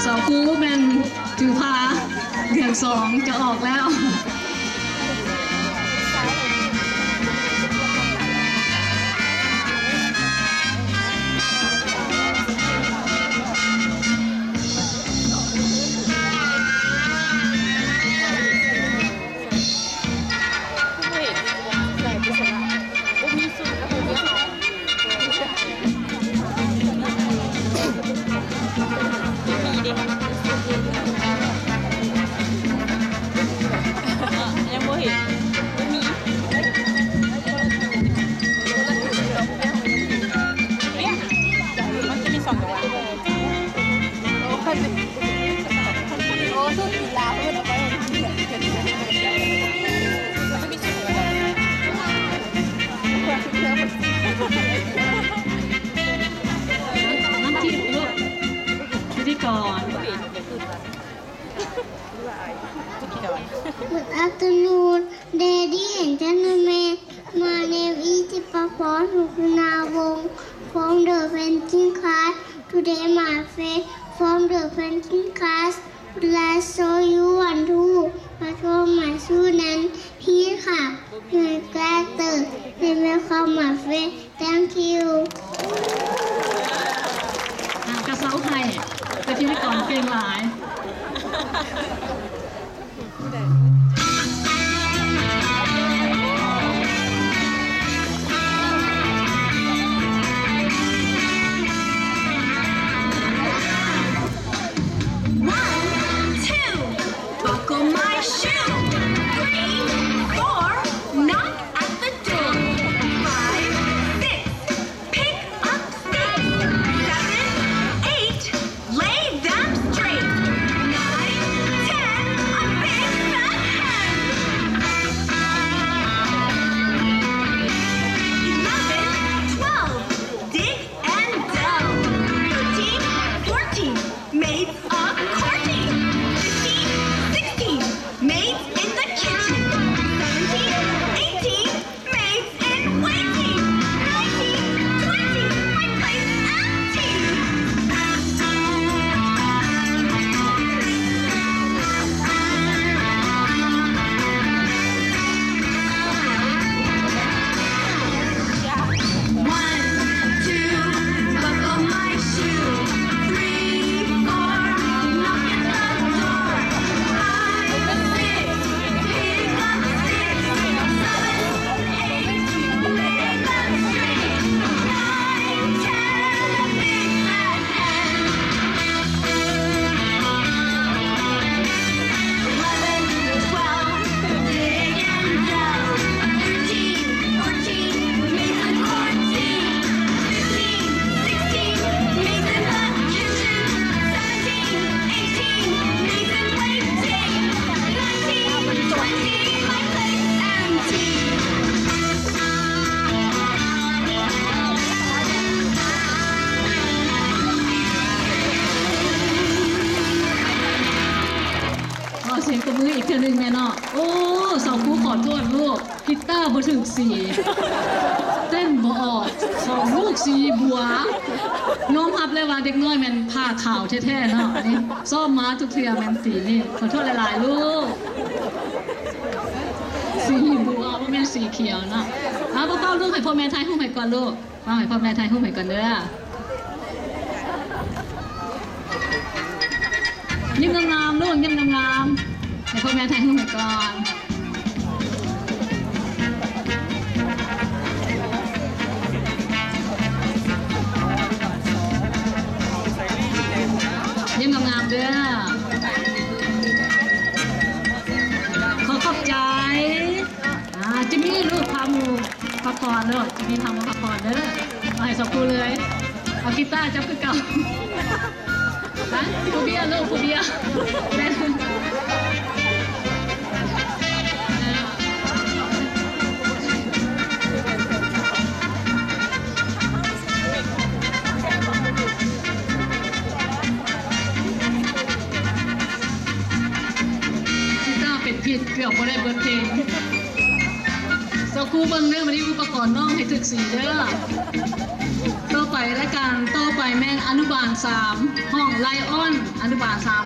ສາວຄູແມ່ນຖືພາ ເດືອນສອງຈະອອກແລ້ວ. ນ້ຳທິບລູກ ພິທີກອນ. Good afternoon, ladies and gentlemen. My name is Tipaphon Rukunawong from the painting class. Today, my friend from the painting class would like show you one, two. My form, my shoe, and here ค่ะ my character. They may call my friend. Thank you. ອ່າ ກະເຊົາໄຫ້ ແຕ່ພິທີກອນເກັ່ງຫຼາຍ. One, two, buckle my shoe. Three, four, knock at the door. Five, six, pick up sticks. Seven, eight, lay them straight. Nine, ten, a big fat hen. Eleven, twelve, dig and delve. Thirteen, fourteen, maids a-courting. Fifteen, sixteen, maids in the kitchen. Seventeen, eighteen, maids in waiting. Nineteen, twenty, my place empty. ຂໍສຽງຕົບມືອີກເທື່ອໜຶ່ງແມ່ເນາະ. ໂອ້ ສາວຄູຂໍໂທດລູກ ກິຕາບໍ່ຖືກສີ ເຕັ້ນບໍ່ອອກ ຂອງລູກສີບົວ. ຍອມຮັບເລີຍວ່າເດັກນ້ອຍແມ່ນຜ້າຂາວແທ້ໆເນາະ. ອັນນີ້ຊ້ອມມາທຸກເທື່ອແມ່ນສີນີ້. ຂໍໂທດຫຼາຍໆລູກ. ສີບົວ ບໍ່ແມ່ນສີຂຽວເນາະ. ເອົາ ເປົ່າໆລູກ ໃຫ້ພໍ່ແມ່ຖ່າຍຮູບໃຫ້ກ່ອນລູກ. ເອົາ ໃຫ້ພໍ່ແມ່ຖ່າຍຮູບໃຫ້ກ່ອນເດີ. ຍິ້ມງາມໆລູກ ຍິ້ມງາມໆ. ໃຫ້ພໍ່ແມ່ຖ່າຍຮູບໃຫ້ກ່ອນ. ຍິ້ມງາມໆເດີ. ຂໍຂອບໃຈ. ອ່າ ຈິມມີລູກ ພາໝູ່ພັກຜ່ອນເດີ. ຈິມມີພາໝູ່ພັກຜ່ອນເດີ. ເອົາໃຫ້ສອງຄູ່ເລີຍ. ເອົາ ກິຕາຈັບຄືເກົ່າ. ຮະ ຜູ້ເບຍລູກ ຜູ້ເບຍ. ກິຕາເປັນພິດ ເກືອບບໍ່ໄດ້ເບິດເພງ. ສາວຄູເບິ່ງເດີ ບາດນີ້ອຸປະກອນນ້ອງໃຫ້ຖືກສີເດີ. ຕໍ່ ໄປ ລາຍການຕໍ່ໄປແມ່ນອະນຸບານສາມ ຫ້ອງໄລອອນ ອະນຸບານສາມ